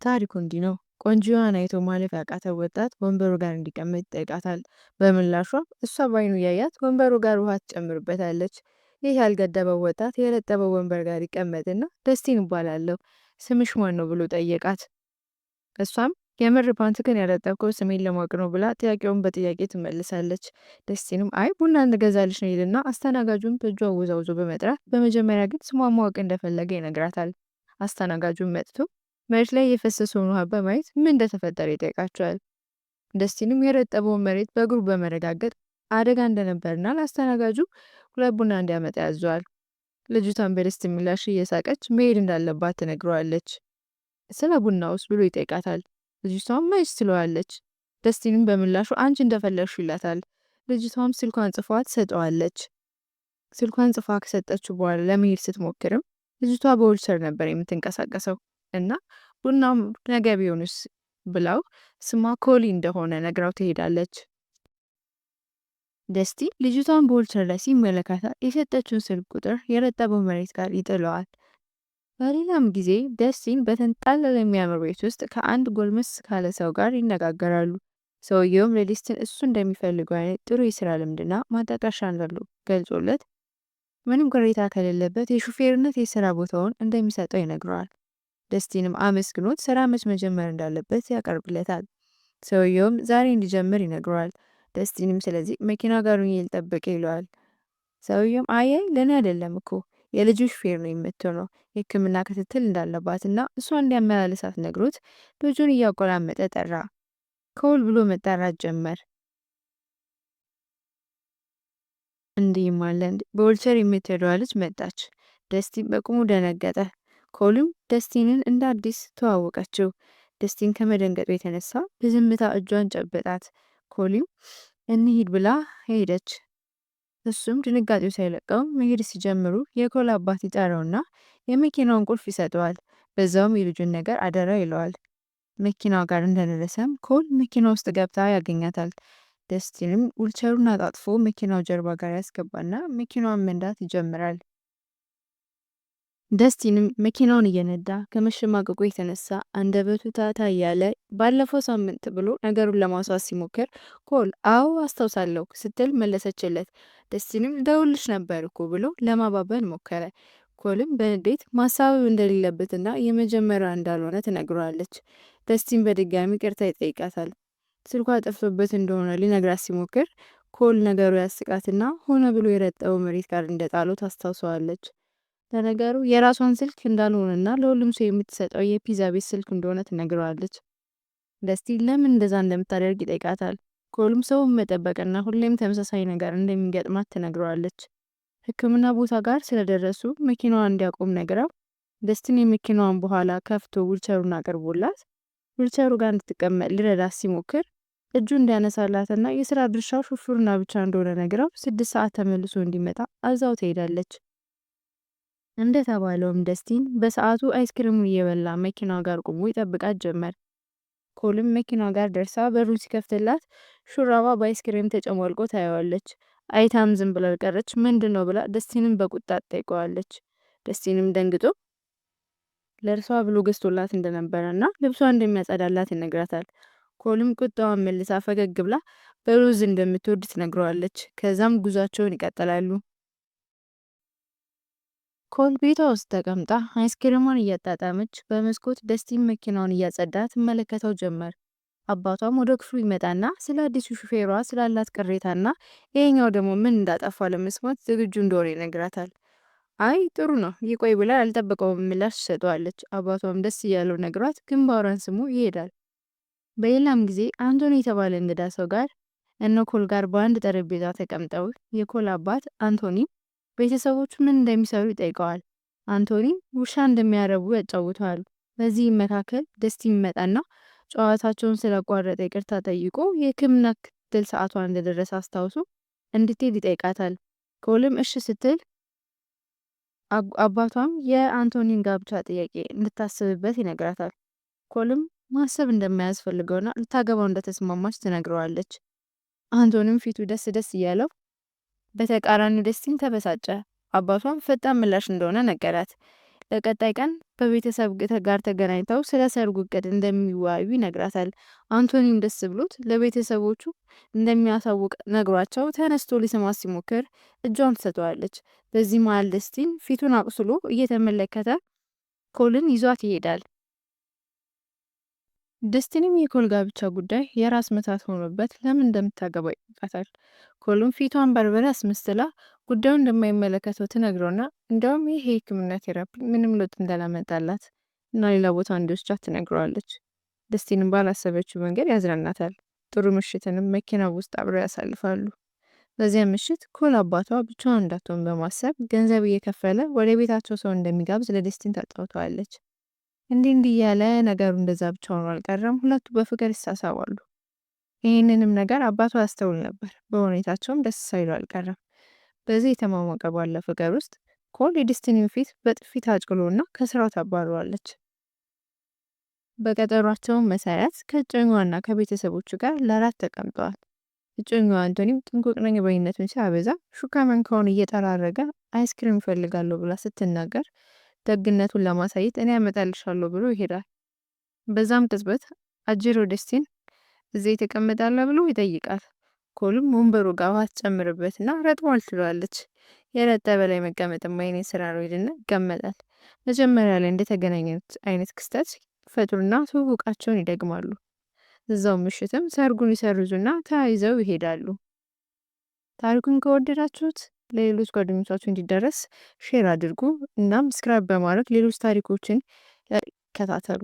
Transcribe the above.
ታሪኩ እንዲህ ነው። ቆንጆዋን አይቶ ማለፍ ያቃተው ወጣት ወንበሩ ጋር እንዲቀመጥ ይጠይቃታል። በምላሿ እሷ ባይኑ እያያት ወንበሩ ጋር ውሃ ትጨምርበታለች። ይህ ያልገደበው ወጣት የረጠበው ወንበር ጋር ይቀመጥና "ደስቲን እባላለሁ፣ ስምሽ ማን ነው?" ብሎ ጠየቃት። እሷም "የምር ፓንትክን ያረጠብከው ስሜን ለማወቅ ነው?" ብላ ጥያቄውን በጥያቄ ትመልሳለች። ደስቲንም "አይ፣ ቡና እንገዛልሽ ነው" ይልና አስተናጋጁን በእጁ አወዛውዞ በመጥራት በመጀመሪያ ግን ስሟን ማወቅ እንደፈለገ ይነግራታል። አስተናጋጁን መጥቶ መሬት ላይ የፈሰሰውን ውሃ በማየት ምን እንደተፈጠረ ይጠይቃቸዋል። ደስቲንም የረጠበውን መሬት በእግሩ በመረጋገጥ አደጋ እንደነበርና ለአስተናጋጁ ሁለት ቡና እንዲያመጣ ያዘዋል። ልጅቷን በደስቲን ምላሽ እየሳቀች መሄድ እንዳለባት ትነግረዋለች። "ስለ ቡናውስ?" ብሎ ይጠይቃታል። ልጅቷም "መች" ትለዋለች። ደስቲንም በምላሹ "አንቺ እንደፈለግሽው" ይላታል። ልጅቷም ስልኳን ጽፏ ትሰጠዋለች። ስልኳን ጽፋ ከሰጠችው በኋላ ለመሄድ ስትሞክርም ልጅቷ በዊልቸር ነበር የምትንቀሳቀሰው እና "ቡናም ነገ ቢሆንስ?" ብላው ስሟ ኮሊ እንደሆነ ነግራው ትሄዳለች። ደስቲ ልጅቷን በዊልቸር ላይ ሲመለከታት የሰጠችውን ስልክ ቁጥር የረጠበው መሬት ጋር ይጥለዋል። በሌላም ጊዜ ደስቲን በተንጣለለ የሚያምር ቤት ውስጥ ከአንድ ጎልመስ ካለ ሰው ጋር ይነጋገራሉ። ሰውየውም ለደስቲን እሱ እንደሚፈልገው አይነት ጥሩ የስራ ልምድና ማጣቀሻ እንዳለው ገልጾለት ምንም ቅሬታ ከሌለበት የሹፌርነት የስራ ቦታውን እንደሚሰጠው ይነግረዋል። ደስቲንም አመስግኖት ስራ መች መጀመር እንዳለበት ያቀርብለታል። ሰውየውም ዛሬ እንዲጀምር ይነግረዋል። ደስቲንም "ስለዚህ መኪና ጋር ሆኜ ልጠብቅ" ይለዋል። ሰውየውም "አይ አይ፣ ለኔ አይደለም እኮ፣ የልጁ ሹፌር ነው የምትሆነው፣ የሕክምና ክትትል እንዳለባትና እሷ እንዲያመላልሳት" ነግሮት ልጁን እያቆላመጠ ጠራ። ኮል ብሎ መጣራት ጀመር። እንዲህም አለ፣ በዊልቸር የምትሄደዋ ልጅ መጣች። ደስቲን በቁሙ ደነገጠ። ኮልም ደስቲንን እንደ አዲስ ተዋወቀችው። ደስቲን ከመደንገጡ የተነሳ በዝምታ እጇን ጨበጣት። ኮሊም "እንሂድ" ብላ ሄደች። እሱም ድንጋጤው ሳይለቀው መሄድ ሲጀምሩ የኮል አባት ይጠራውና የመኪናውን ቁልፍ ይሰጠዋል። በዛውም የልጁን ነገር አደራ ይለዋል። መኪናው ጋር እንደደረሰም ኮል መኪና ውስጥ ገብታ ያገኛታል። ደስቲንም ዊልቸሩን አጣጥፎ መኪናው ጀርባ ጋር ያስገባና መኪናዋን መንዳት ይጀምራል። ደስቲንም መኪናውን እየነዳ ከመሸማቀቁ የተነሳ አንደበቱ ታታ እያለ "ባለፈው ሳምንት" ብሎ ነገሩን ለማስዋዝ ሲሞክር ኮል "አዎ፣ አስታውሳለሁ" ስትል መለሰችለት። ደስቲንም "ደውልሽ ነበር እኮ" ብሎ ለማባበል ሞከረ። ኮልም በንዴት ማሳበብ እንደሌለበትና የመጀመሪያ እንዳልሆነ ትነግረዋለች። ደስቲን በድጋሚ ይቅርታ ይጠይቃታል። ስልኳ ጠፍቶበት እንደሆነ ሊነግራት ሲሞክር ኮል ነገሩ ያስቃትና ሆነ ብሎ የረጠበው መሬት ጋር እንደጣለው ታስታውሰዋለች። ለነገሩ የራሷን ስልክ እንዳልሆነና ለሁሉም ሰው የምትሰጠው የፒዛ ቤት ስልክ እንደሆነ ትነግረዋለች። ደስቲን ለምን እንደዛ እንደምታደርግ ይጠይቃታል። ኮልም ሰውን መጠበቅና ሁሌም ተመሳሳይ ነገር እንደሚገጥማት ትነግረዋለች። ሕክምና ቦታ ጋር ስለደረሱ መኪናዋን እንዲያቆም ነግራው ደስቲን የመኪናዋን በኋላ ከፍቶ ዊልቸሩን አቅርቦላት ዊልቸሩ ጋር እንድትቀመጥ ሊረዳት ሲሞክር እጁ እንዲያነሳላትና የስራ ድርሻው ሹፍርና ብቻ እንደሆነ ነግራው 6 ሰዓት ተመልሶ እንዲመጣ አዛው ትሄዳለች። እንደተባለውም ደስቲን በሰዓቱ አይስክሪሙን እየበላ መኪናው ጋር ቆሞ ይጠብቃት ጀመር። ኮልም መኪናው ጋር ደርሳ በሩን ሲከፍትላት ሹራቧ በአይስክሪም ተጨማልቆ ታየዋለች። አይታም ዝም ብላ አልቀረች። "ምንድን ነው?" ብላ ደስቲንን በቁጣ ትጠይቀዋለች። ደስቲንም ደንግጦ ለእርሷ ብሎ ገዝቶላት እንደነበረና ልብሷ እንደሚያጸዳላት ይነግራታል። ኮልም ቁጣዋን መልሳ ፈገግ ብላ በሩዝ እንደምትወድ ትነግረዋለች። ከዛም ጉዟቸውን ይቀጥላሉ። ኮል ቤቷ ውስጥ ተቀምጣ አይስክሪሟን እያጣጣመች በመስኮት ደስቲን መኪናውን እያጸዳ ትመለከተው ጀመር። አባቷም ወደ ክፍሉ ይመጣና ስለ አዲሱ ሹፌሯ ስላላት ቅሬታና ይሄኛው ደግሞ ምን እንዳጠፋ ለመስማት ዝግጁ እንደሆነ ይነግራታል። "አይ፣ ጥሩ ነው፣ ይቆይ" ብላ ያልጠበቀውን ምላሽ ትሰጠዋለች። አባቷም ደስ እያለው ነግሯት ግንባሯን ስሞ ይሄዳል። በሌላም ጊዜ አንቶኒ የተባለ እንግዳ ሰው ጋር እነ ኮል ጋር በአንድ ጠረጴዛ ተቀምጠው የኮል አባት አንቶኒ ቤተሰቦቹ ምን እንደሚሰሩ ይጠይቀዋል። አንቶኒ ውሻ እንደሚያረቡ ያጫውተዋል። በዚህም መካከል ደስቲ ይመጣና ጨዋታቸውን ስላቋረጠ ይቅርታ ጠይቆ የሕክምና ክትትል ሰዓቷ እንደደረሰ አስታውሶ እንድትሄድ ይጠይቃታል። ኮልም እሺ ስትል አባቷም የአንቶኒን ጋብቻ ጥያቄ እንድታስብበት ይነግራታል። ኮልም ማሰብ እንደማያስፈልገውና ልታገባው እንደተስማማች ትነግረዋለች። አንቶኒም ፊቱ ደስ ደስ እያለው በተቃራኒው ደስቲን ተበሳጨ። አባቷም ፈጣን ምላሽ እንደሆነ ነገራት። ለቀጣይ ቀን በቤተሰብ ጋር ተገናኝተው ስለ ሰርጉ እቅድ እንደሚወያዩ ይነግራታል። አንቶኒም ደስ ብሎት ለቤተሰቦቹ እንደሚያሳውቅ ነግሯቸው ተነስቶ ሊስማት ሲሞክር እጇን ትሰጠዋለች። በዚህ መሃል ደስቲን ፊቱን አቁስሎ እየተመለከተ ኮልን ይዟት ይሄዳል። ደስቲንም የኮል ጋብቻ ጉዳይ የራስ ምታት ሆኖበት ለምን እንደምታገባ ይጠይቃታል። ኮልም ፊቷን በርበሬ አስመስላ ጉዳዩን እንደማይመለከተው ትነግረውና እንዲያውም ይህ የሕክምና therapy ምንም ለውጥ እንዳላመጣላት እና ሌላ ቦታ እንዲወስዳት ትነግረዋለች። ደስቲንም ባላሰበችው መንገድ ያዝናናታል። ጥሩ ምሽትንም መኪና ውስጥ አብረው ያሳልፋሉ። በዚያ ምሽት ኮል አባቷ ብቻዋን እንዳትሆን በማሰብ ገንዘብ እየከፈለ ወደ ቤታቸው ሰው እንደሚጋብዝ ለደስቲን ታጫውተዋለች። እንዲህ እንዲህ እያለ ነገሩ እንደዛ ብቻ ሆኖ አልቀረም። ሁለቱ በፍቅር ይሳሳባሉ። ይህንንም ነገር አባቷ ያስተውል ነበር። በሁኔታቸውም ደስ ሳይሉ አልቀረም። በዚህ የተሟሟቀ ባለ ፍቅር ውስጥ ኮል የደስቲኒን ፊት በጥፊ ታጭቅሎና ከስራው ታባረዋለች። በቀጠሯቸው መሰረት ከእጮኛዋና ከቤተሰቦቹ ጋር ለራት ተቀምጠዋል። እጮኛዋ አንቶኒም ጥንቁቅ ነኝ ባይነቱን ሲያበዛ ሹካ መንካውን እየጠራረገ አይስክሪም እፈልጋለሁ ብላ ስትናገር ደግነቱን ለማሳየት እኔ ያመጣልሻለሁ ብሎ ይሄዳል። በዛም ቅጽበት አጅሮ ደስቲን እዚህ የተቀመጣለ ብሎ ይጠይቃል። ኮልም ወንበሩ ጋር ውሃ ትጨምርበትና ረጥቧል ትለዋለች። የረጠበ ላይ መቀመጥማ የኔ ስራ ነው ይልና ይቀመጣል። መጀመሪያ ላይ እንደተገናኙት አይነት ክስተት ፈጥሩና ትውውቃቸውን ይደግማሉ። እዛው ምሽትም ሰርጉን ይሰርዙና ተያይዘው ይሄዳሉ። ታሪኩን ከወደዳችሁት ለሌሎች ጓደኞቻችሁ እንዲደረስ share አድርጉ። እናም subscribe በማድረግ ሌሎች ታሪኮችን ይከታተሉ።